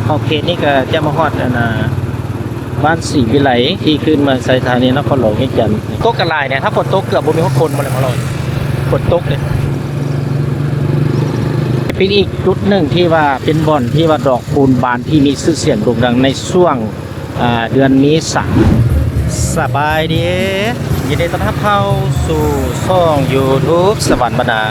ອອກເຂດນີ້ກໍຈະມາຮອດ ອັນນ່າ ບ້ານສີວິໄລ ທີ່ຂຶ້ນເມືອງໄຊທານີ ນະຄອນຫຼວງວຽງຈັນ. ຕົກກໍຫຼາຍແດ່ ຖ້າຝົນຕົກເກືອບບໍ່ມີຮອດຄົນບໍ່ແຫຼະ ມາລອຍ ຝົນຕົກເດ້. ເປັນອີກຈຸດໜຶ່ງທີ່ວ່າເປັນບ່ອນທີ່ວ່າດອກຄູນບານທີ່ມີຊື່ສຽງໂດ່ງດັງໃນຊ່ວງ ອ່າ ເດືອນເມສາ. ສະບາຍດີ ຍິນດີຕ້ອນຮັບເຂົ້າສູ່ຊ່ອງຢູທູບສະຫວັນບັນນາ.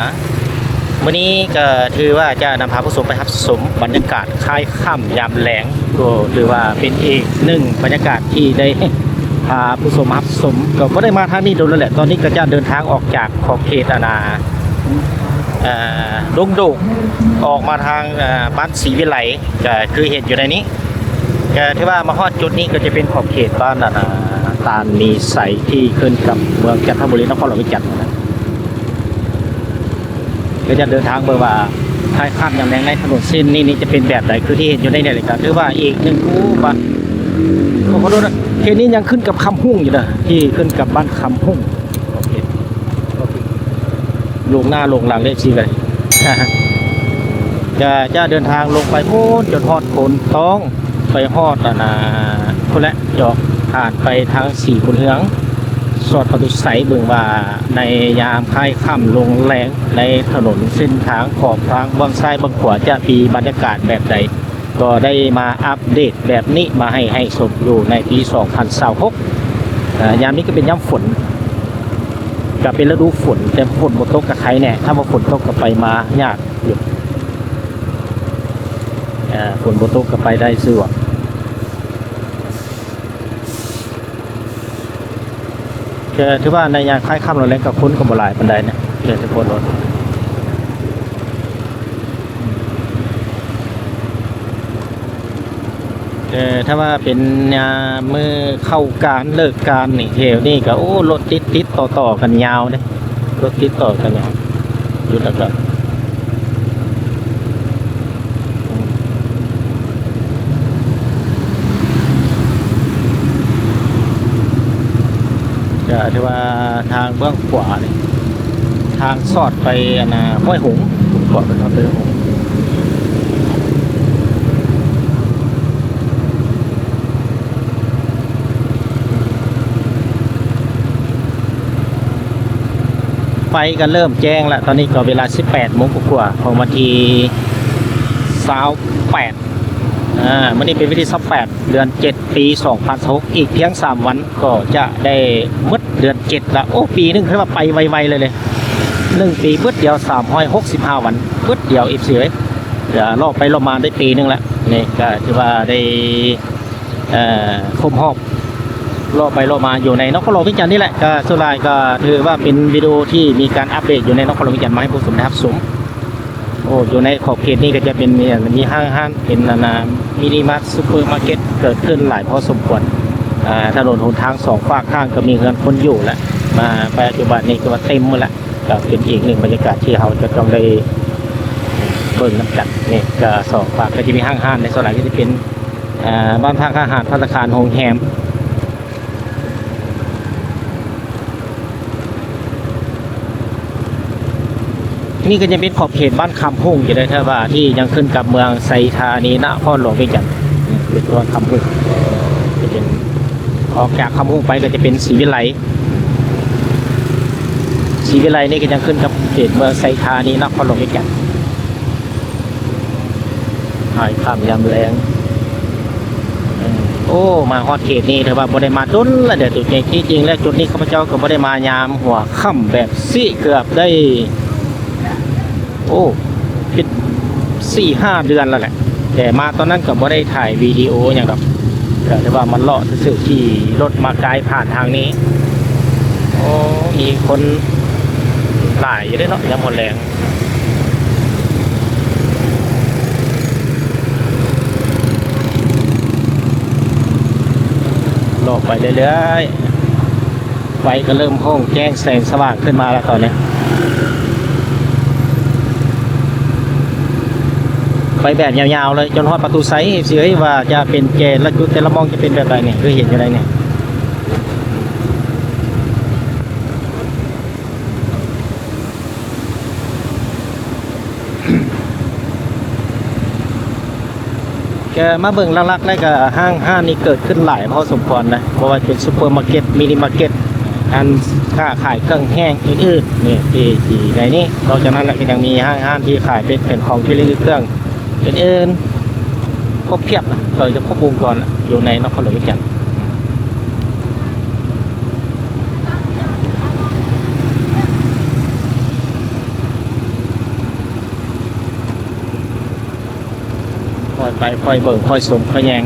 ມື້ນີ້ກໍຖືວ່າຈະນຳພາຜູ້ຊົມໄປຮັບຊົມບັນຍາກາດຄ້າຍຄ່ຳຍາມແລງ ກໍຖືວ່າເປັນອີກໜຶ່ງບັນຍາກາດທີ່ໄດ້ພາຜູ້ຊົມຮັບຊົມ. ກໍບໍ່ໄດ້ມາທາງນີ້ດົນແລ້ວແຫຼະ. ຕອນນີ້ກໍຈະເດີນທາງອອກຈາກຂອບເຂດ ອັນນ່າ ເອີ ດົງໂດກ ອອກມາທາງ ເອີ ບ້ານສີວິໄລ ກໍຄືເຫັນຢູ່ໃນນີ້. ກໍຖືວ່າມາຮອດຈຸດນີ້ກໍຈະເປັນຂອບເຂດບ້ານ ອັນນ່າ ຕານມີໄຊ ທີ່ຂຶ້ນກັບເມືອງຈັນທະບູລີ ນະຄອນຫຼວງວຽງຈັນນະ. ກໍຈະເດີນທາງເບິ່ງວ່າ ທ້າຍຄ່ຳຍາມແລງໃນຖະໜົນເສັ້ນນີ້ ນີ້ຈະເປັນແບບໃດ ຄືທີ່ເຫັນຢູ່ໃນນີ້ແຫຼະ. ກໍຖືວ່າອີກໜຶ່ງ ໂອ້ ບ້ານ ໂອ້ ຂໍໂທດນະ ເຂດນີ້ຍັງຂຶ້ນກັບຄຳຮຸ່ງຢູ່ເດີ ທີ່ຂຶ້ນກັບບ້ານຄຳຮຸ່ງ. ໂອເຄ ໂອເຄ ລົງໜ້າລົງຫຼັງເລີຍ ເອັຟຊີ ກໍໄດ້ ຈະ ຈະເດີນທາງລົງໄປພຸ້ນຈົນຮອດໂພນຕ້ອງ ໄປຮອດ ອັນນ່າ ພຸ້ນແຫຼະ ຈອກຜ່ານໄປທາງສີບຸນເຮືອງ ສອດປະຕູໄຊ ເບິ່ງວ່າໃນຍາມຄ້າຍຄ່ຳລົງແລງ ໃນຖະໜົນເສັ້ນທາງຂອບທາງເບື້ອງຊ້າຍເບື້ອງຂວາ ຈະມີບັນຍາກາດແບບໃດ. ກໍໄດ້ມາອັບເດດແບບນີ້ມາໃຫ້ ໃຫ້ຊົມຢູ່ໃນປີສອງພັນຊາວຫົກ. ເອີ ຍາມນີ້ກໍເປັນຍາມຝົນ ກໍເປັນລະດູຝົນ ແຕ່ຝົນບໍ່ຕົກກໍໄຄແດ່ ຖ້າວ່າຝົນຕົກກໍໄປມາຍາກຢູ່. ເອີ ຝົນບໍ່ຕົກກໍໄປໄດ້ສະດວກ. ກໍຖືວ່າໃນຍາມຄ້າຍຄ່ຳລົງແລງກໍຄົນກໍບໍ່ຫຼາຍປານໃດນະ ເອີ ແຕ່ຄົນລົດ ແຕ່ຖ້າວ່າເປັນຍາມມື້ເຂົ້າການເລີກການນີ້ ແຖວນີ້ກໍ ໂອ້ ລົດຕິດໆຕໍ່ໆກັນຍາວເດ້ ລົດຕິດຕໍ່ກັນຍາວ ຢຸດແລ້ວກໍ ກໍຖືວ່າທາງເບື້ອງຂວານີ້ ທາງສອດໄປ ອັນນ່າ ຫ້ວຍຫົງ ຂວາໄປ ສອດໄປຫ້ວຍຫົງ. ໄຟກໍເລີ່ມແຈ້ງລະ ຕອນນີ້ກໍເວລາສິບແປດໂມງກວ່າຂອງວັນທີຊາວແປດ ອ່າ ມື້ນີ້ເປັນວັນທີຊາວແປດ ເດືອນເຈັດ ປີສອງພັນຊາວຫົກ ອີກພຽງສາມວັນກໍຈະໄດ້ໝົດເດືອນເຈັດລະ. ໂອ້ ປີໜຶ່ງຖືວ່າໄປໄວໆເລີຍເດ ໜຶ່ງປີບຶດດຽວ ສາມຮ້ອຍຫົກສິບຫ້າວັນ ບຶດດຽວ ເອັຟຊີ ເອີຍ ເດີ ເລາະໄປເລາະມາໄດ້ປີໜຶ່ງລະ. ນີ້ກໍຖືວ່າໄດ້ ເອີ ຄົບຮອບເລາະໄປເລາະມາຢູ່ໃນນະຄອນຫຼວງວຽງຈັນນີ້ແຫຼະ. ກໍສ່ວນຫຼາຍກໍຖືວ່າເປັນວິດີໂອທີ່ມີການອັບເດດຢູ່ໃນນະຄອນຫຼວງວຽງຈັນ ມາໃຫ້ຜູ້ຊົມໄດ້ຮັບຊົມ. ໂອ້ ຢູ່ໃນຂອບເຂດນີ້ກໍຈະເປັນ ມີ ມີຫ້າງຮ້ານ ເປັນ ອັນນ່າ ມິນິມາດ ຊຸບເປີມາເກັດ ເກີດຂຶ້ນຫຼາຍພໍສົມຄວນ. ອ່າ ຖະໜົນຫົນທາງສອງຟາກຂ້າງກໍມີເຮືອນຄົນຢູ່ແຫຼະ ມາປັດຈຸບັນນີ້ກໍວ່າເຕັມໝົດລະ. ກໍເປັນອີກໜຶ່ງບັນຍາກາດທີ່ເຮົາຈະຕ້ອງໄດ້ເບິ່ງນຳກັນ. ນີ້ກໍສອງຟາກກໍຈະມີຫ້າງຮ້ານ ໃນສ່ວນໃຫຍ່ກໍຈະເປັນ ອ່າ ບ້ານພັກ ຮ້ານອາຫານ ພັດຕາຄານ ໂຮງແຮມ. ນີ້ກໍຍັງເປັນຂອບເຂດບ້ານຄຳຮຸ່ງຢູ່ເດ້ ຖ້າວ່າທີ່ຍັງຂຶ້ນກັບເມືອງໄຊທານີ ນະຄອນຫຼວງວຽງຈັນ. ເປັນບ້ານຄຳຮຸ່ງ ຈະເປັນ ອອກຈາກຄຳຮຸ່ງໄປກໍຈະເປັນສີວິໄລ. ສີວິໄລນີ້ກໍຍັງຂຶ້ນກັບເຂດເມືອງໄຊທານີ ນະຄອນຫຼວງວຽງຈັນ. ທ້າຍຄ່ຳຍາມແລງ. ໂອ້ ມາຮອດເຂດນີ້ຖືວ່າບໍ່ໄດ້ມາດົນລະເດ ຈຸດນີ້. ທີ່ຈິງແລ້ວຈຸດນີ້ຂ້າພະເຈົ້າກໍບໍ່ໄດ້ມາຍາມຫົວຄ່ຳແບບຊີ້ ເກືອບໄດ້ ໂອ້ ເປັນສີ່ຫ້າເດືອນແລ້ວແຫຼະ. ແຕ່ມາຕອນນັ້ນກໍບໍ່ໄດ້ຖ່າຍວິດີໂອຫຍັງດອກ ກໍແຕ່ວ່າມາເລາະຊື່ໆ ຂີ່ລົດມາກາຍຜ່ານທາງນີ້. ໂອ້ ມີຄົນຫຼາຍຢູ່ເດ້ເນາະ ຍາມຫົວແລງ. ເລາະໄປເລື້ອຍໆ ໄຟກໍເລີ່ມໂຮງແຈ້ງແສງສະຫວ່າງຂຶ້ນມາແລ້ວຕອນນີ້. ໄປແບບຍາວໆເລີຍ ຈົນຮອດປະຕູໄຊ ເອີຍ ວ່າຈະເປັນແຕ່ລະຈຸດແຕ່ລະໝ່ອງຈະເປັນແບບໃດນີ້ ຄືເຫັນຢູ່ໃນນີ້. ໂອເຄ ກໍມາເບິ່ງຫຼັກໆ ແລ້ວກໍຫ້າງຮ້ານນີ້ເກີດຂຶ້ນຫຼາຍພໍສົມຄວນນະ ບໍ່ວ່າເປັນຊຸບເປີມາເກັດ ມິນິມາເກັດ ຮ້ານຄ້າຂາຍເຄື່ອງແຫ້ງອື່ນໆ ນີ້ທີ່ ທີ່ໃນນີ້. ນອກຈາກນັ້ນແລ້ວກໍຍັງມີຫ້າງຮ້ານທີ່ຂາຍເປັນ ເປັນຂອງກິນ ຫຼື ເຄື່ອງອື່ນໆ ຄົບຄຽບນະ ເກືອບຈະຄົບວົງຈອນລະ ຢູ່ໃນນະຄອນຫຼວງວຽງຈັນ. ຄ່ອຍໄປຄ່ອຍເບິ່ງຄ່ອຍຊົມຄ່ອຍແຍງ.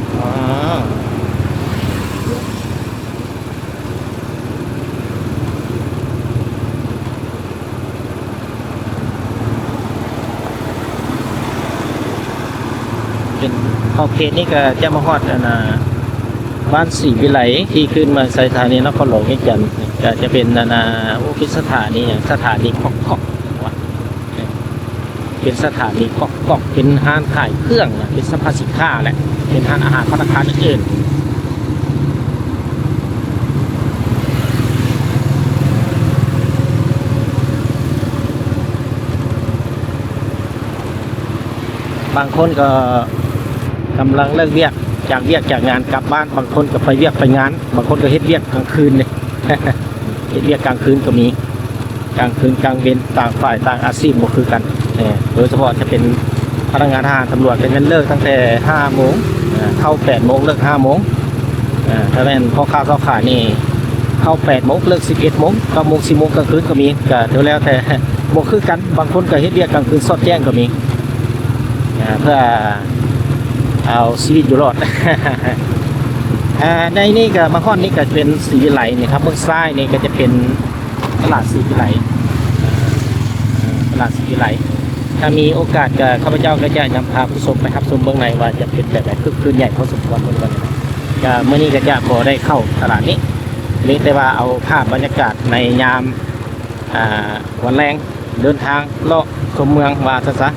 ເປັນ ຂອບເຂດນີ້ກໍຈະມາຮອດອັນນ່າ ບ້ານສີວິໄລ ທີ່ຂຶ້ນມາໃສ່ສະຖານີນະຄອນຫຼວງວຽງຈັນ ກໍຈະເປັນອັນນ່າ ໂອ້ ເປັນສະຖານີຫຍັງ ສະຖານີກອກໆ ເປັນສະຖານີກອກໆ ເປັນຮ້ານຂາຍເຄື່ອງນະ ເປັນສະພາສິນຄ້າແຫຼະ ເປັນຮ້ານອາຫານພັດຕາຄານອື່ນໆ. ບາງຄົນກໍກຳລັງເລີກວຽກ ຈາກວຽກຈາກງານກັບບ້ານ, ບາງຄົນກໍໄປວຽກໄປງານ, ບາງຄົນກໍເຮັດວຽກກາງຄືນເດ້ ເຮັດວຽກກາງຄືນກໍມີ ກາງຄືນກາງເວັນ ຕ່າງຝ່າຍຕ່າງອາຊີບບໍ່ຄືກັນ. ເອີ ໂດຍສະເພາະຈະເປັນພະນັກງານທະຫານຕຳຫຼວດ ກໍແມ່ນເລີກຕັ້ງແຕ່ຫ້າໂມງ ເອີ ເຂົ້າແປດໂມງ ເລີກຫ້າໂມງ. ເອີ ຖ້າແມ່ນພໍ່ຄ້າຊາວຂາຍນີ້ ເຂົ້າແປດໂມງ ເລີກສິບເອັດໂມງ ເກົ້າໂມງ ສິບໂມງກາງຄືນກໍມີ ກໍແລ້ວແຕ່ ບໍ່ຄືກັນ. ບາງຄົນກໍເຮັດວຽກກາງຄືນສອດແຈ້ງກໍມີ ເອີ ເພື່ອເອົາຊີວິດຢູ່ລອດ. ເອີ ໃນນີ້ກໍມາຮອດນີ້ກໍເປັນສີວິໄລນີ້ ທາງເບື້ອງຊ້າຍນີ້ກໍຈະເປັນຕະຫຼາດສີວິໄລ ເອີ ຕະຫຼາດສີວິໄລ. ຖ້າມີໂອກາດກໍ ຂ້າພະເຈົ້າກໍຈະນຳພາຜູ້ຊົມໄປຮັບຊົມເບື້ອງໃນວ່າຈະເປັນແບບໃດ ຄຶກຄື້ນໃຫຍ່ພໍສົມຄວນເໝືອນກັນ. ກໍມື້ນີ້ກໍຈະບໍ່ໄດ້ເຂົ້າຕະຫຼາດນີ້ ມີແຕ່ວ່າເອົາພາບບັນຍາກາດໃນຍາມ ອ່າ ວັນແລງ ເດີນທາງເລາະຊົມເມືອງວ່າຊັ້ນຊະ.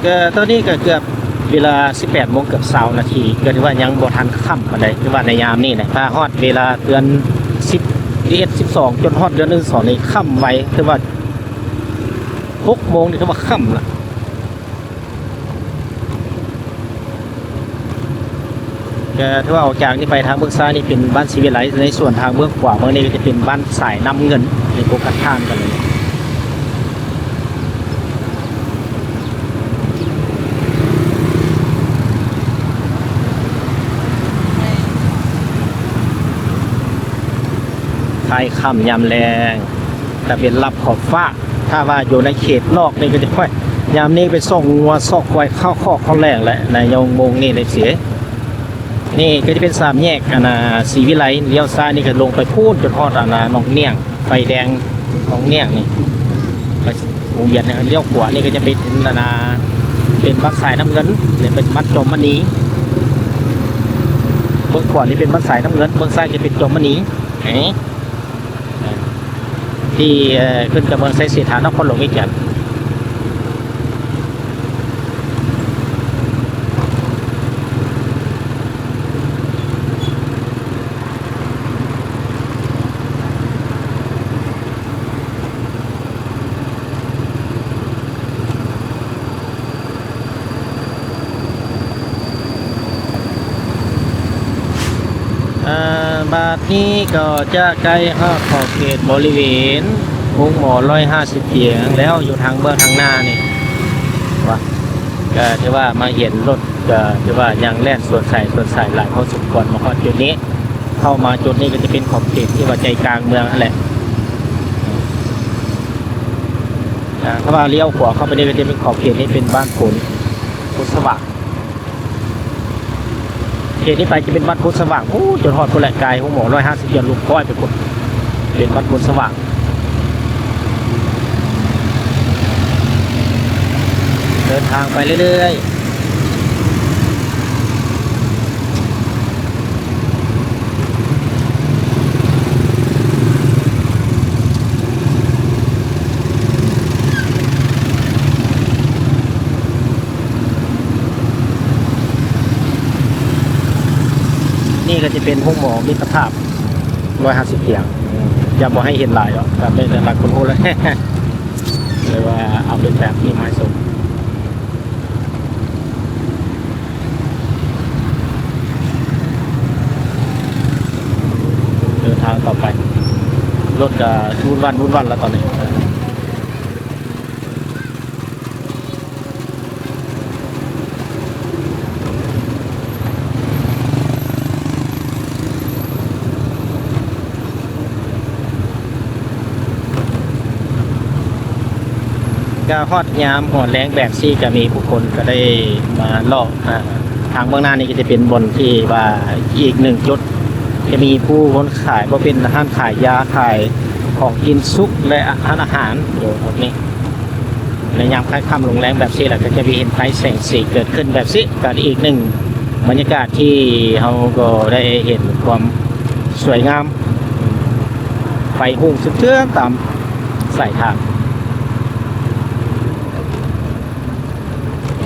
ກໍຕອນນີ້ກໍເກືອບເວລາສິບແປດໂມງເກືອບຊາວນາທີ ກໍຖືວ່າຍັງບໍ່ທັນຄ່ຳປານໃດ ຖືວ່າໃນຍາມນີ້ນະ. ຖ້າຮອດເວລາເດືອນສິບ ສິບເອັດ ສິບສອງ ຈົນຮອດເດືອນສິບສອງນີ້ຄ່ຳໄວ ຖືວ່າຫົກໂມງນີ້ຖືວ່າຄ່ຳລະ. ກໍຖືວ່າອອກຈາກນີ້ໄປທາງເບື້ອງຊ້າຍນີ້ເປັນບ້ານສີວິໄລ, ໃນສ່ວນທາງເບື້ອງຂວາມືນີ້ກໍຈະເປັນບ້ານສາຍນ້ຳເງິນ ໃນໂກກັນຂ້າມກັນເລີຍ. ທ້າຍຄ່ຳຍາມແລງ ຕາເວັນລັບຂອບຟ້າ. ຖ້າວ່າຢູ່ໃນເຂດນອກນີ້ກໍຈະ ໂອ້ຍ ຍາມນີ້ໄປຊອກງົວຊອກຄວາຍເຂົ້າຄອກເຂົ້າແລ້ງແຫຼະ ໃນຍາມໂມງນີ້ເລີຍເສຍ. ນີ້ກໍຈະເປັນສາມແຍກ ອັນນ່າ ສີວິໄລ, ລ້ຽວຊ້າຍນີ້ກໍລົງໄປພຸ້ນຈົນຮອດ ອັນນ່າ ໜອງໜ້ຽງ, ໄຟແດງໜອງໜ້ຽງນີ້ ໄປວົງວຽນ. ລ້ຽວຂວານີ້ກໍຈະໄປເປັນ ອັນນ່າ ເປັນບ້ານສາຍນ້ຳເງິນ ແລະ ເປັນບ້ານຈອມມະນີ. ເບື້ອງຂວານີ້ເປັນບ້ານສາຍນ້ຳເງິນ, ເບື້ອງຊ້າຍຈະເປັນຈອມມະນີ. ເອີ ທີ່ ເອີ ຂຶ້ນກັບເມືອງໄຊເສດຖາ ນະຄອນຫຼວງວຽງຈັນ. ອ່າ ບາດນີ້ກໍຈະໃກ້ຮອດຂອບເຂດບໍລິເວນໂຮງໝໍຮ້ອຍຫ້າສິບຕຽງແລ້ວ ຢູ່ທາງເບື້ອງທາງໜ້ານີ້ ວ່າ ກໍຖືວ່າມາເຫັນລົດ ກໍຖືວ່າຍັງແລ່ນສວນສາຍສວນສາຍຫຼາຍພໍສົມຄວນ. ມາຮອດຈຸດນີ້ ເຂົ້າມາຈຸດນີ້ກໍຈະເປັນຂອບເຂດທີ່ວ່າໃຈກາງເມືອງຫັ້ນແຫຼະ. ອ່າ ຖ້າວ່າລ້ຽວຂວາເຂົ້າໄປນີ້ກໍຈະເປັນຂອບເຂດນີ້ເປັນບ້ານໂພນ ໂພນສະຫວ່າງ. ເຂດນີ້ໄປຈະເປັນວັດໂພນສະຫວ່າງ ໂອ້ ຈົນຮອດພຸ້ນແຫຼະ ກາຍໂຮງໝໍຮ້ອຍຫ້າສິບ ຈະຫຼຸດຄ້ອຍໄປພຸ້ນ ເປັນວັດໂພນສະຫວ່າງ. ເດີນທາງໄປເລື້ອຍໆ. ນີ້ກໍຈະເປັນໂຮງໝໍມິດຕະພາບ ຮ້ອຍຫ້າສິບຕຽງ ຢ່າບໍ່ໃຫ້ເຫັນຫຼາຍດອກ ກໍເປັນຫຼັກຄົນຮູ້ແລ້ວ ແຕ່ວ່າເອົາເປັນແບບນີ້ມາໃຫ້ຊົມ. ເດີນທາງຕໍ່ໄປ ລົດກໍວຸ່ນວານວຸ່ນວານແລ້ວຕອນນີ້. ກະຮອດຍາມຮອດແລງແບບຊີ້ ກະມີຜູ້ຄົນກະໄດ້ມາເລາະ ອ່າ ທາງເບື້ອງໜ້ານີ້ກະຈະເປັນບ່ອນທີ່ວ່າອີກໜຶ່ງຈຸດ ຈະມີຜູ້ຄົນຂາຍ ບໍ່ເປັນຮ້ານຂາຍຢາ ຂາຍຂອງກິນສຸກ ແລະ ຮ້ານອາຫານຢູ່ຈຸດນີ້. ໃນຍາມຄ້າຍຄ່ຳລົງແລງແບບຊີ້ລະ ກໍຈະມີເຫັນໄຟແສງສີເກີດຂຶ້ນແບບຊີ້ ກໍອີກໜຶ່ງບັນຍາກາດທີ່ເຮົາກໍໄດ້ເຫັນຄວາມສວຍງາມ ໄຟຮຸ່ງສະເທືອນຕາມສາຍທາງ.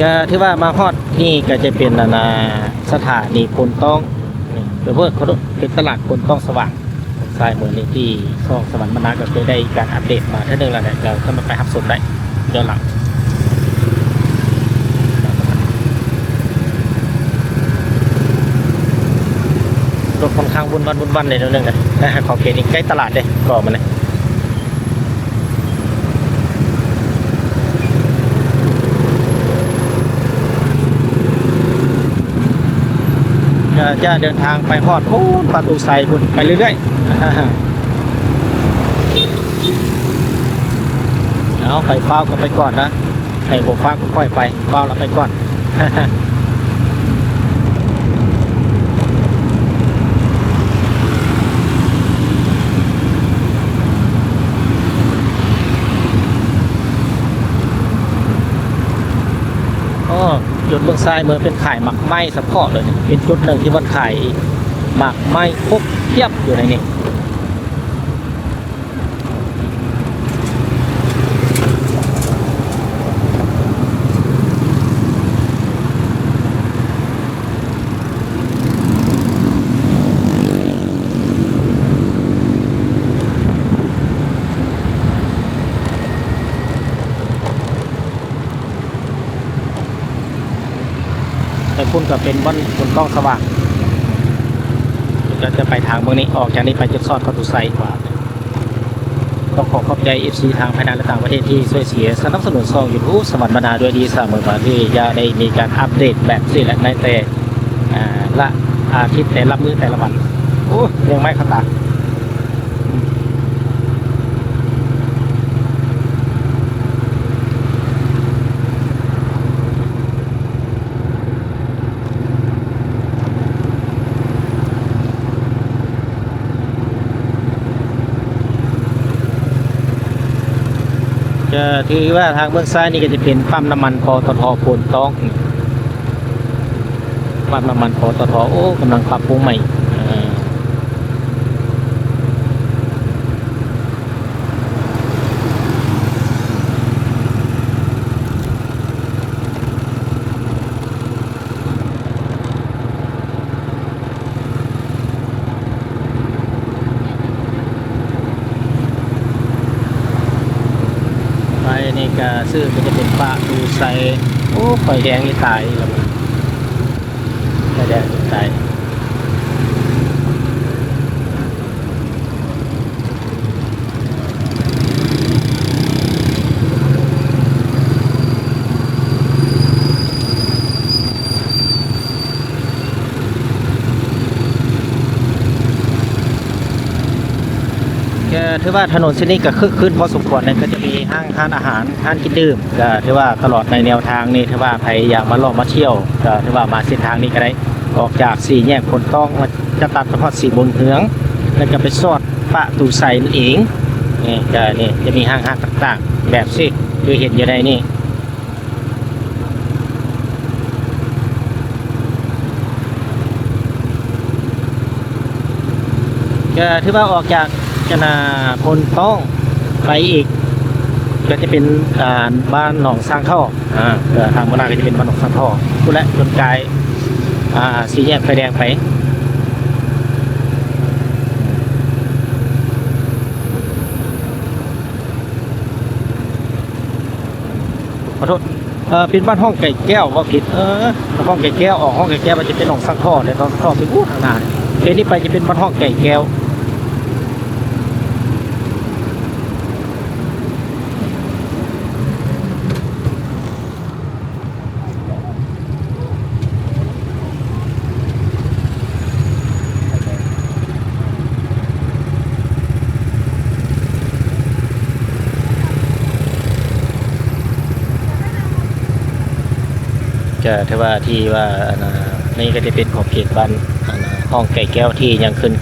ກໍຖືວ່າມາຮອດນີ້ກໍຈະເປັນ ອັນນ່າ ສະຖານີໂພນຕ້ອງ ເປັນ ເປັນຕະຫຼາດໂພນຕ້ອງສະຫວ່າງ. ຊ້າຍມືນີ້ທີ່ຊ່ອງສະຫວັນບັນນາກໍເຄີຍໄດ້ການອັບເດດມາເທື່ອໜຶ່ງແລ້ວແຫຼະ ກໍສາມາດໄປຮັບຊົມໄດ້ຍ້ອນຫຼັງ. ລົດຂ້ອນຂ້າງວຸ່ນວານວຸ່ນວານໜ້ອຍໜຶ່ງນະ ຂອບເຂດນີ້ໃກ້ຕະຫຼາດເດ້ ກໍມັນນະ. ຈະ ຈະເດີນທາງໄປຮອດພຸ້ນ ປະຕູໄຊພຸ້ນ ໄປເລື້ອຍໆ. ເອົາ ໃຜຟ້າວກໍໄປກ່ອນນະ ໃຜບໍ່ຟ້າວກໍຄ່ອຍໄປ ຟ້າວລະໄປກ່ອນ. ໂອ້ ຈຸດເບື້ອງຊ້າຍມືເປັນຂາຍໝາກໄມ້ສະເພາະເລີຍນີ້ ເປັນຈຸດໜຶ່ງທີ່ເພິ່ນຂາຍໝາກໄມ້ຄົບທຽບຢູ່ໃນນີ້. ໄປພຸ້ນກໍເປັນບ່ອນ ບ່ອນກ້ອງສະຫວ່າງ ກໍຈະໄປທາງເບື້ອງນີ້ ອອກຈາກນີ້ໄປຈະຊອດປະຕູໄຊຂວາ. ຕ້ອງຂໍຂອບໃຈເອັຟຊີທາງພາຍໃນ ແລະ ຕ່າງປະເທດທີ່ຊ່ວຍເຊຍສະໜັບສະໜູນຊ່ອງຢູທູບສະຫວັນບັນນາດ້ວຍດີສະເໝີມາ ທີ່ຈະໄດ້ມີການອັບເດດແບບຊີ້ແຫຼະ ໃນແຕ່ ອ່າ ລະອາທິດ ແຕ່ລະມື້ແຕ່ລະວັນ. ໂອ້ຍ ແມງໄມ້ເຂົ້າຕາ. ກໍຖືວ່າທາງເບື້ອງຊ້າຍນີ້ກໍຈະເປັນປ້ຳນ້ຳມັນ ປຕທ ໂພນຕ້ອງ. ປ້ຳນ້ຳມັນ ປຕທ ໂອ້ ກຳລັງປັບປຸງໃໝ່. ເອີ ໄປນີ້ກະຊື່ກໍຈະເປັນປະຕູໄຊ. ໂອ້ ໄຟແດງນີ້ຕາຍແລ້ວ ໄຟແດງນີ້ຕາຍ. ກໍຖືວ່າຖະໜົນເສັ້ນນີ້ກໍຄຶກຄື້ນພໍສົມຄວນເລີຍ ກໍຈະມີຫ້າງຮ້ານອາຫານ ຮ້ານກິນດື່ມ. ກໍຖືວ່າຕະຫຼອດໃນແນວທາງນີ້ ຖືວ່າໃຜຢາກມາເລາະມາທ່ຽວ ກໍຖືວ່າມາເສັ້ນທາງນີ້ກໍໄດ້ ອອກຈາກສີ່ແຍກໂພນຕ້ອງ ຈະຕັດໄປຮອດສີບຸນເຮືອງ ແລ້ວກໍໄປຊອດປະຕູໄຊນັ້ນເອງ. ນີ້ກໍນີ້ຈະມີຫ້າງຮ້ານຕ່າງໆແບບຊີ້ ຄືເຫັນຢູ່ໃນນີ້. ກໍຖືວ່າອອກຈາກ ອັນນ່າ ໂພນຕ້ອງໄປອີກ ກໍຈະເປັນ ອ່າ ບ້ານໜອງຊ້າງທໍ່. ອ່າ ເອີ ທາງເບື້ອງໜ້າກໍຈະເປັນບ້ານໜອງຊ້າງທໍ່ພຸ້ນແຫຼະ ຈົນກາຍ ອ່າ ສີ່ແຍກໄຟແດງໄປ. ຂໍໂທດ ເອີ ເປັນບ້ານຮ່ອງໄກ່ແກ້ວ ເວົ້າຜິດ ເອີ ຮ່ອງໄກ່ແກ້ວ ອອກຮ່ອງໄກ່ແກ້ວໄປຈະເປັນໜອງສັງທໍ ແລ້ວໜອງສັງທໍເປັນ ອູ້ ທາງໜ້າ ເຂດນີ້ໄປຈະເປັນບ້ານຮ່ອງໄກ່ແກ້ວ. ກະຖືວ່າ ທີ່ວ່າ ອັນນ່າ ນີ້ກະຈະເປັນຂອບເຂດບ້ານ ອັນນ່າ ຮ່ອງໄກ່ແກ້ວ ທີ່ຍັງຂຶ້ນ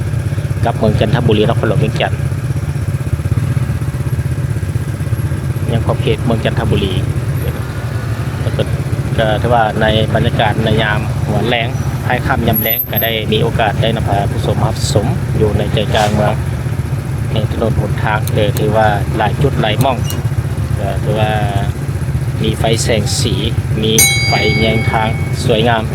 ກັບເມືອງຈັນທະບູລີ ນະຄອນຫຼວງວຽງຈັນ ຍັງຂອບເຂດເມືອງຈັນທະບູລີ. ແລ້ວກະ ກະຖືວ່າໃນບັນຍາກາດໃນຍາມຫົວແລງ ທ້າຍຄ່ຳຍາມແລງ ກະໄດ້ມີໂອກາດໄດ້ນຳພາຜູ້ຊົມມາຮັບຊົມຢູ່ໃນໃຈກາງເມືອງ ໃນຖະໜົນຫົນທາງ ກະຖືວ່າຫຼາຍຈຸດຫຼາຍໝ່ອງ ກະຖືວ່າມີໄຟແສງສີ ມີໄຟແຍງທາງສວຍງາມ. ໄປ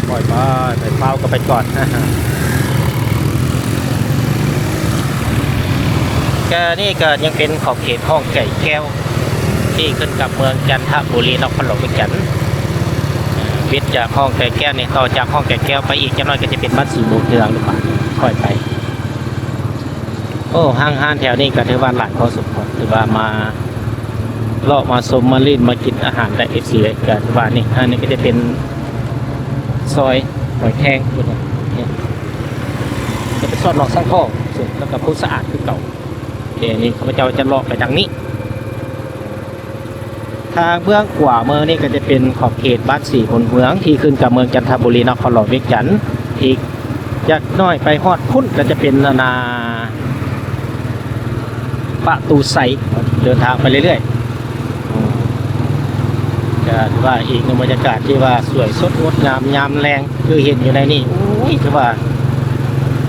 ປ່ອຍໄປ ໄປ ຟ້າວກະໄປກ່ອນ. ກະນີ້ກະຍັງເປັນຂອບເຂດຮ່ອງໄກ່ແກ້ວ ທີ່ຂຶ້ນກັບເມືອງຈັນທະບູລີ ນະຄອນຫຼວງວຽງຈັນ. ເອີ ເວັດຈາກຮ່ອງໄກ່ແກ້ວນີ້ ຕໍ່ຈາກຮ່ອງໄກ່ແກ້ວໄປອີກຈັກໜ້ອຍກະຈະເປັນບ້ານສີບຸນເຮືອງ ຫຼືວ່າຄ່ອຍໄປ. ໂອ້ ຫ້າງຮ້ານແຖວນີ້ກະຖືວ່າຫຼາຍພໍສົມຄວນ ຖືວ່າມາເລາະມາຊົມມາຫຼິ້ນມາກິນອາຫານໄດ້ ເອັຟຊີ ເອີຍ. ກະຖືວ່ານີ້ ອັນນີ້ກະຈະເປັນຊອຍຫອຍແຄງພຸ້ນນະ ຈະໄປຊອດໜອງສັງທໍ ແລ້ວກະພູສະອາດຄືເກົ່າ. ໂອເຄ ນີ້ຂ້າພະເຈົ້າຈະເລາະໄປທາງນີ້. ທາງເບື້ອງຂວາມືນີ້ກະຈະເປັນຂອບເຂດບ້ານສີບຸນເຮືອງ ທີ່ຂຶ້ນກັບເມືອງຈັນທະບູລີ ນະຄອນຫຼວງວຽງຈັນ. ອີກຈັກໜ້ອຍໄປຮອດພຸ້ນກະຈະເປັນ ອັນນ່າ ປະຕູໄຊ. ເດີນທາງໄປເລື້ອຍໆ ກະຖືວ່າອີກໜຶ່ງບັນຍາກາດທີ່ວ່າສວຍສົດງົດງາມຍາມແລງ ຄືເຫັນຢູ່ໃນນີ້ ໂອ້ຍ ຖືວ່າ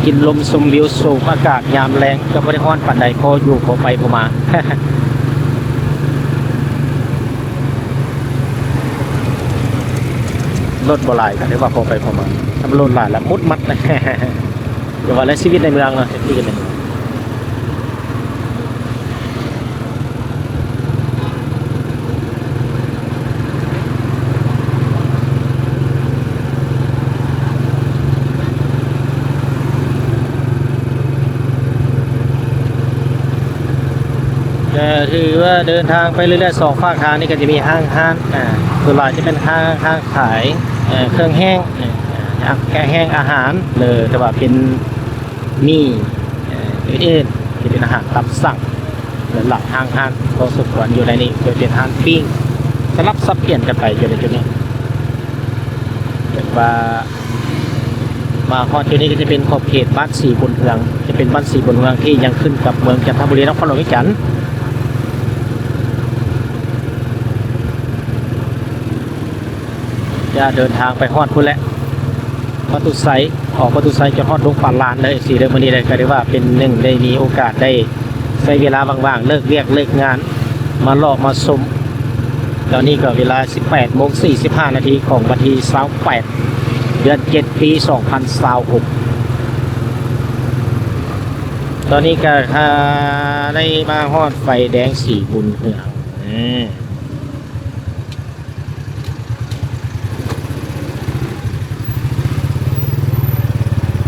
ກິນລົມຊົມວິວ ຊົມອາກາດຍາມແລງ ກະບໍ່ໄດ້ຮ້ອນປານໃດ ພໍຢູ່ພໍໄປພໍມາ. ລົດບໍ່ຫຼາຍກະຖືວ່າພໍໄປພໍມາ ຖ້າມັນລົດຫຼາຍລະມຸດມັດ. ແຕ່ວ່າແລະຊີວິດໃນເມືອງເນາະ ຊີວິດໃນເມືອງ. ກະຖືວ່າເດີນທາງໄປເລື້ອຍໆ ສອງຟາກທາງນີ້ກະຈະມີຫ້າງຮ້ານ ອາ ສ່ວນຫຼາຍຈະເປັນຫ້າງ ຮ້ານຂາຍ ເອີ ເຄື່ອງແຫ້ງ ເອີ ເຄື່ອງແຫ້ງອາຫານ ຫຼື ແຕ່ວ່າເປັນ ມີ ເອີ ອື່ນໆ ທີ່ເປັນອາຫານຕາມສັ່ງ ແລະ ຫຼາຍຫ້າງຮ້ານພໍສົມຄວນຢູ່ໃນນີ້ ໂດຍເປັນຮ້ານປີ້ງ ສະຫຼັບສັບປ່ຽນກັນໄປຢູ່ໃນຈຸດນີ້. ແບບວ່າມາຮອດຈຸດນີ້ກະຈະເປັນຂອບເຂດບ້ານສີບຸນເຮືອງ ຈະເປັນບ້ານສີບຸນເຮືອງທີ່ຍັງຂຶ້ນກັບເມືອງຈັນທະບູລີ ນະຄອນຫຼວງວຽງຈັນ. ຈະເດີນທາງໄປຮອດພຸ້ນແຫຼະ ປະຕູໄຊ ອອກປະຕູໄຊຈະຮອດດົງປາລານເດີ ເອັຟຊີ ເດີ. ມື້ນີ້ໄດ້ ກະໄດ້ວ່າເປັນໜຶ່ງ ໄດ້ມີໂອກາດໄດ້ໃຊ້ເວລາວ່າງໆ ເລີກວຽກເລີກງານ ມາເລາະມາຊົມ. ຕອນນີ້ກະເວລາສິບແປດໂມງສີ່ສິບຫ້ານາທີ ຂອງວັນທີຊາວແປດ ເດືອນເຈັດ ປີສອງພັນຊາວຫົກ. ຕອນນີ້ກະ ໄດ້ມາຮອດໄຟແດງສີບຸນເຮືອງ ເອີ.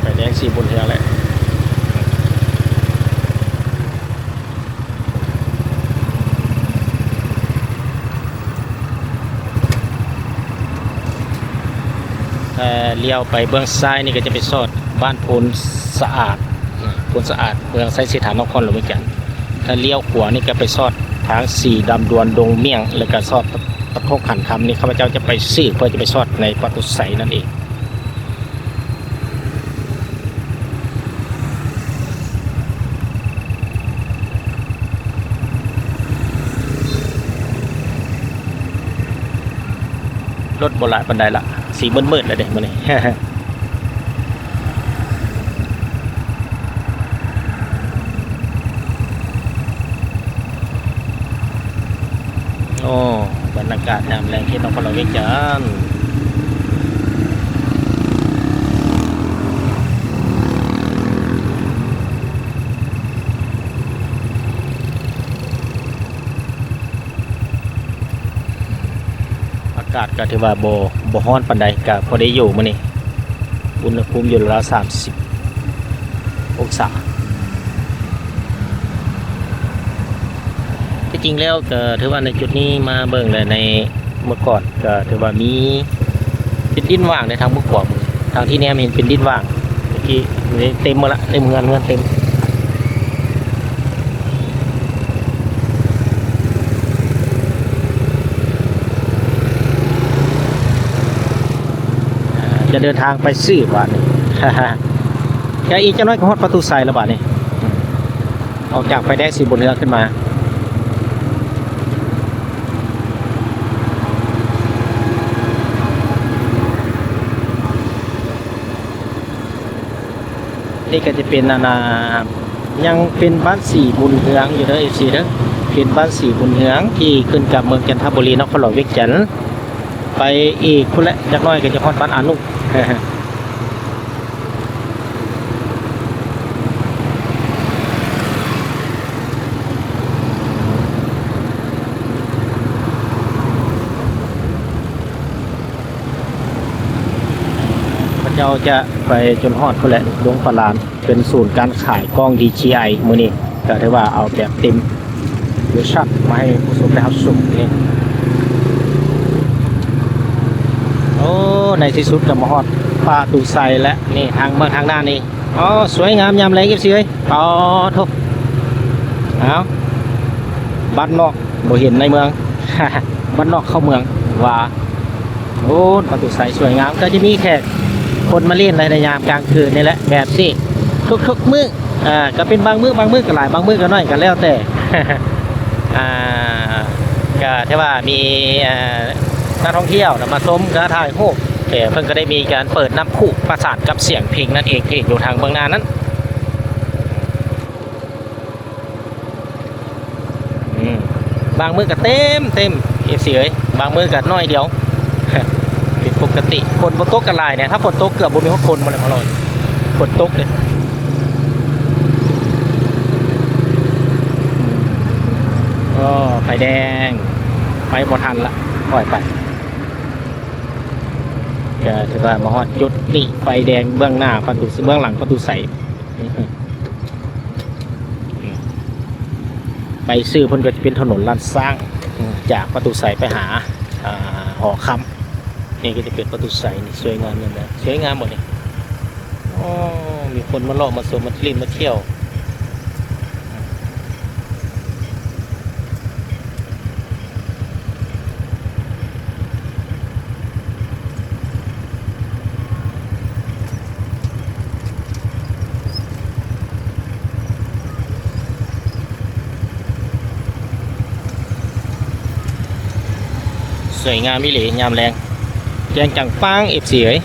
ໄຟແດງສີບຸນເຮືອງແຫຼະ ຖ້າລ້ຽວໄປເບື້ອງຊ້າຍນີ້ກະຈະໄປຊອດບ້ານໂພນສະອາດ ໂພນສະອາດ ເມືອງໄຊເສດຖາ ນະຄອນຫຼວງວຽງຈັນ. ຖ້າລ້ຽວຂວານີ້ກະໄປຊອດທາງສີດຳດວນ ດົງມ້ຽງ ແລ້ວກະຊອດ ປະໂທກຂັນຄຳນີ້ ຂ້າພະເຈົ້າຈະໄປສືບ ເພື່ອຈະໄປຊອດໃນປະຕູໄຊນັ້ນເອງ. ລົດບໍ່ຫຼາຍປານໃດລະ ສີມືດໆ ແລ້ວເດ້ມື້ນີ້. ໂອ້ ບັນຍາກາດຍາມແລງທີ່ນະຄອນຫຼວງວຽງຈັນ ກາດກໍຖືວ່າບໍ່ ບໍ່ຮ້ອນປານໃດ ກໍພໍໄດ້ຢູ່ມື້ນີ້ ອຸນຫະພູມຢູ່ລາວໆ ສາມສິບອົງສາ. ທີ່ຈິງແລ້ວກໍຖືວ່າໃນຈຸດນີ້ມາເບິ່ງແລ້ວ ໃນເມື່ອກ່ອນກໍຖືວ່າມີ ເປັນດິນຫວ່າງໃນທາງເບື້ອງຂວາມື ທາງທີ່ແນມເຫັນເປັນດິນຫວ່າງ ເມື່ອກີ້ນີ້ເຕັມໝົດລະ ເຕັມເຮືອນ ເຮືອນເຕັມ. ຈະເດີນທາງໄປຊື່ບາດນີ້ ແລ້ວອີກຈັກໜ້ອຍກໍຮອດປະຕູໄຊແລ້ວບາດນີ້ ອອກຈາກໄຟແດງສີບຸນເຮືອງຂຶ້ນມາ. ນີ້ກໍຈະເປັນ ອັນນ່າ ຍັງເປັນບ້ານສີບຸນເຮືອງຢູ່ເດີ ເອັຟຊີເດີ ເປັນບ້ານສີບຸນເຮືອງທີ່ຂຶ້ນກັບເມືອງຈັນທະບູລີ ນະຄອນຫຼວງວຽງຈັນ ໄປອີກພຸ້ນແຫຼະ ຈັກໜ້ອຍກໍຈະຮອດບ້ານອານຸ. ຂ້າພະເຈົ້າຈະໄປຈົນຮອດພຸ້ນແຫຼະ ດົງປາລານ ເປັນສູນການຂາຍກ້ອງ ດີຈີໄອ ມື້ນີ້ ກໍຖືວ່າເອົາແບບເຕັມເວີຊັນມາໃຫ້ຜູ້ຊົມໄດ້ຮັບຊົມນີ້. ໂອ້ ໃນທີ່ສຸດກໍມາຮອດປະຕູໄຊແລ້ວ ນີ້ທາງເບື້ອງທາງໜ້ານີ້. ອໍ ສວຍງາມຍາມແລງ ເອັຟຊີເອີຍ ປາໂທ້ ເອົາ ບ້ານນອກບໍ່ເຫັນໃນເມືອງ ບ້ານນອກເຂົ້າເມືອງວ່າ. ໂອ້ ປະຕູໄຊສວຍງາມ ກໍຈະມີແຂກຄົນມາຫຼິ້ນໃນຍາມກາງຄືນນີ້ແຫຼະ ແບບນີ້ທຸກໆມື້ ອ່າ ກໍເປັນບາງມື້ ບາງມື້ກໍຫຼາຍ ບາງມື້ກໍໜ້ອຍ ກໍແລ້ວແຕ່ ອ່າ ກໍຖືວ່າມີ ເອີ ນັກທ່ອງທ່ຽວນະມາຊົມ ກະຖ່າຍຮູບ ເອີ ເພິ່ນກໍໄດ້ມີການເປີດນ້ຳພຸປະສານກັບສຽງເພງນັ້ນເອງ ເພງຢູ່ທາງເບື້ອງໜ້ານັ້ນ. ອືມ ບາງມື້ກໍເຕັມ ເຕັມ ເອັຟຊີເອີຍ ບາງມື້ກໍໜ້ອຍດຽວ ເປັນປົກກະຕິ. ຝົນບໍ່ຕົກກໍຫຼາຍແດ່ ຖ້າຝົນຕົກເກືອບບໍ່ມີຮອດຄົນບໍ່ແຫຼະ ມາລອຍ ຝົນຕົກເດ້. ໂອ້ ໄຟແດງ ໄປບໍ່ທັນລະ ປ່ອຍໄປ. ກໍຖືວ່າມາຮອດຈຸດນີ້ ໄຟແດງເບື້ອງໜ້າປະຕູ ເບື້ອງຫຼັງປະຕູໄຊ. ໄປຊື່ເພິ່ນກໍຈະເປັນຖະໜົນລ້ານຊ້າງ ຈາກປະຕູໄຊໄປຫາ ອ່າ ຫໍຄຳ. ນີ້ກໍຈະເປັນປະຕູໄຊ ນີ້ສວຍງາມແມ່ນບໍ່ ສວຍງາມບໍ່ນີ້? ໂອ້ ມີຄົນມາເລາະມາຊົມ ມາຫຼິ້ນມາທ່ຽວ. ສວຍງາມອີ່ຫຼີຍາມແລງ ແຈ້ງຈັງປາງ ເອັຟຊີເອີຍ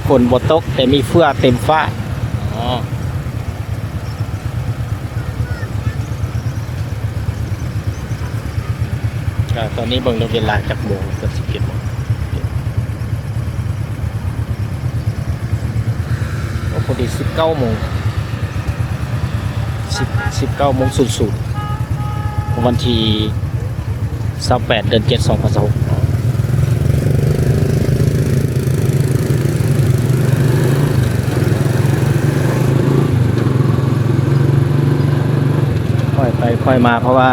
ຝົນບໍ່ຕົກ ແຕ່ມີເຟືອເຕັມຟ້າ. ອໍ ກໍຕອນນີ້ເບິ່ງເວລາຈັກໂມງ ເກືອບສິບເອັດໂມງ ໂອ້ ພໍດີສິບເກົ້າໂມງ ສິບ ສິບເກົ້າໂມງສູນສູນ ວັນທີຊາວແປດ ເດືອນເຈັດ ສອງພັນຊາວຫົກ. ຄ່ອຍໄປຄ່ອຍມາ ເພາະວ່າ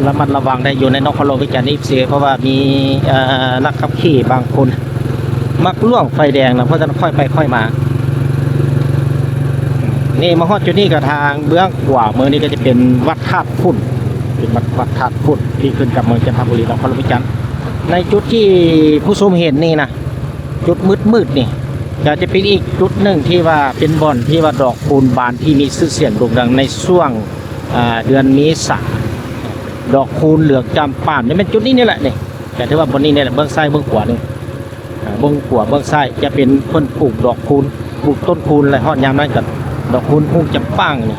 ລະມັດລະວັງໄດ້ຢູ່ໃນນະຄອນຫຼວງວຽງຈັນນີ້ເສຍ ເພາະວ່າມີ ເອີ ນັກຂັບຂີ່ບາງຄົນມັກລ່ວງໄຟແດງນະ ເພາະສະນັ້ນຄ່ອຍໄປຄ່ອຍມາ. ນີ້ມາຮອດຈຸດນີ້ກໍທາງເບື້ອງຂວາມືນີ້ກໍຈະເປັນວັດທາດຝຸ່ນ ເປັນວັດ ວັດທາດຝຸ່ນທີ່ຂຶ້ນກັບເມືອງຈັນທະບູລີ ນະຄອນຫຼວງວຽງຈັນ. ໃນຈຸດທີ່ຜູ້ຊົມເຫັນນີ້ນະ ຈຸດມືດໆນີ້ ກໍຈະເປັນອີກຈຸດໜຶ່ງທີ່ວ່າເປັນບ່ອນທີ່ວ່າດອກຄູນບານ ທີ່ມີຊື່ສຽງໂດ່ງດັງໃນຊ່ວງ ອ່າ ເດືອນເມສາ ດອກຄູນເຫຼືອງຈຳປາມ ນີ້ແມ່ນຈຸດນີ້ນີ້ແຫຼະນີ້ ກໍຖືວ່າບ່ອນນີ້ນີ້ແຫຼະ ເບື້ອງຊ້າຍເບື້ອງຂວານີ້ ອ່າ ເບື້ອງຂວາເບື້ອງຊ້າຍຈະເປັນເພິ່ນປູກດອກຄູນ ປູກຕົ້ນຄູນ ແລະ ຮອດຍາມນັ້ນກໍດອກຄູນຮຸ່ງຈຳປາມນີ້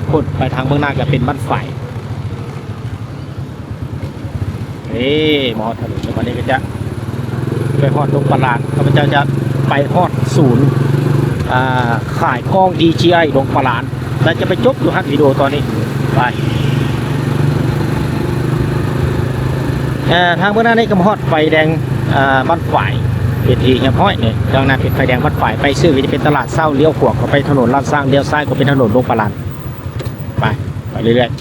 ພຸ້ນໄປທາງເບື້ອງໜ້າກໍເປັນບ້ານຝາຍ. ເອີ ມາຮອດຖະໜົນແລ້ວ ບັດນີ້ກໍຈະໄປຮອດດົງປາລານ ຂ້າພະເຈົ້າຈະໄປຮອດສູນ ອ່າ ຂາຍກ້ອງ ດີຈີໄອ ດົງປາລານ ແລ້ວຈະໄປຈົບຢູ່ຫັ້ນ ວິດີໂອຕອນນີ້ ໄປ. ເອີ ທາງເບື້ອງໜ້ານີ້ກໍມາຮອດໄຟແດງ ເອີ ບ້ານຝາຍ ເປັນທີ່ຮຽບຮ້ອຍນີ້. ທາງໜ້າເປັນໄຟແດງບ້ານຝາຍ ໄປຊື່ກໍຈະເປັນຕະຫຼາດເຊົ້າ, ລ້ຽວຂວາກໍໄປຖະໜົນລາດຊ້າງ, ລ້ຽວຊ້າຍກໍເປັນຖະໜົນຫຼວງປາລານ. ໄປ ໄປເລື້ອຍໆ.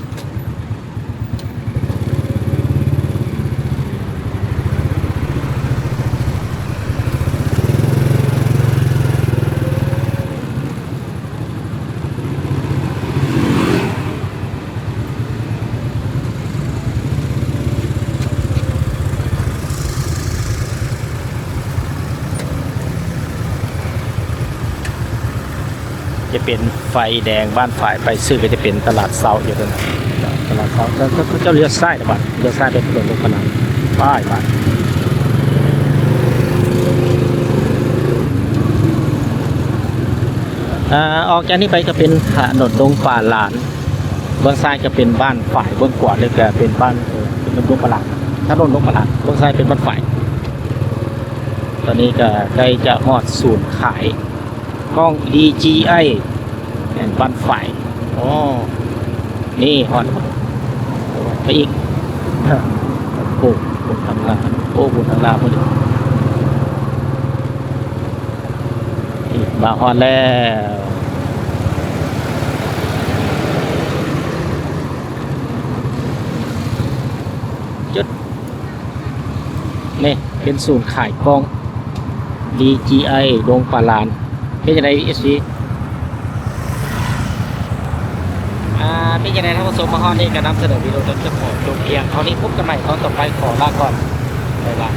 ຈະເປັນໄຟແດງບ້ານຝາຍ ໄປຊື່ກໍຈະເປັນຕະຫຼາດເຊົ້າຢູ່ເດີ. ຕະຫຼາດເຊົ້າ ເຈົ້າ ເຈົ້າ ເຈົ້າລ້ຽວຊ້າຍລະບາດ ລ້ຽວຊ້າຍໄປຖະໜົນຫຼວງປາລານ. ໄປ ໄປ. ອ່າ ອອກຈາກນີ້ໄປກໍເປັນຖະໜົນດົງປາລານ, ເບື້ອງຊ້າຍກໍເປັນບ້ານຝາຍ, ເບື້ອງຂວານີ້ກໍເປັນບ້ານ ເອີ ເປັນດົງປາລານ, ຖະໜົນດົງປາລານ, ເບື້ອງຊ້າຍເປັນບ້ານຝາຍ. ຕອນນີ້ກໍໃກ້ຈະຮອດສູນຂາຍກ້ອງ ດີຈີໄອ ແມ່ນບ້ານຝາຍ. ອໍ ນີ້ຮອດໄປອີກ. ໂອ້ ຄົນທຳງານ ໂອ້ ຄົນທຳງານພຸ້ນ. ນີ້ມາຮອດແລ້ວ. ຈຸດ ນີ້ເປັນສູນຂາຍກ້ອງ ດີຈີໄອ ດົງປາລານ. ເປັນຈັ່ງໃດ ເອັຟຊີ? ອ່າ ເປັນຈັ່ງໃດທ່ານຜູ້ຊົມ ມາຮອດນີ້ກໍນຳສະເໜີວິດີໂອຈົນຈົບ ຂໍຈົບພຽງເທົ່ານີ້. ພົບກັນໃໝ່ຕອນຕໍ່ໄປ, ຂໍລາກ່ອນ ບາຍບາຍ.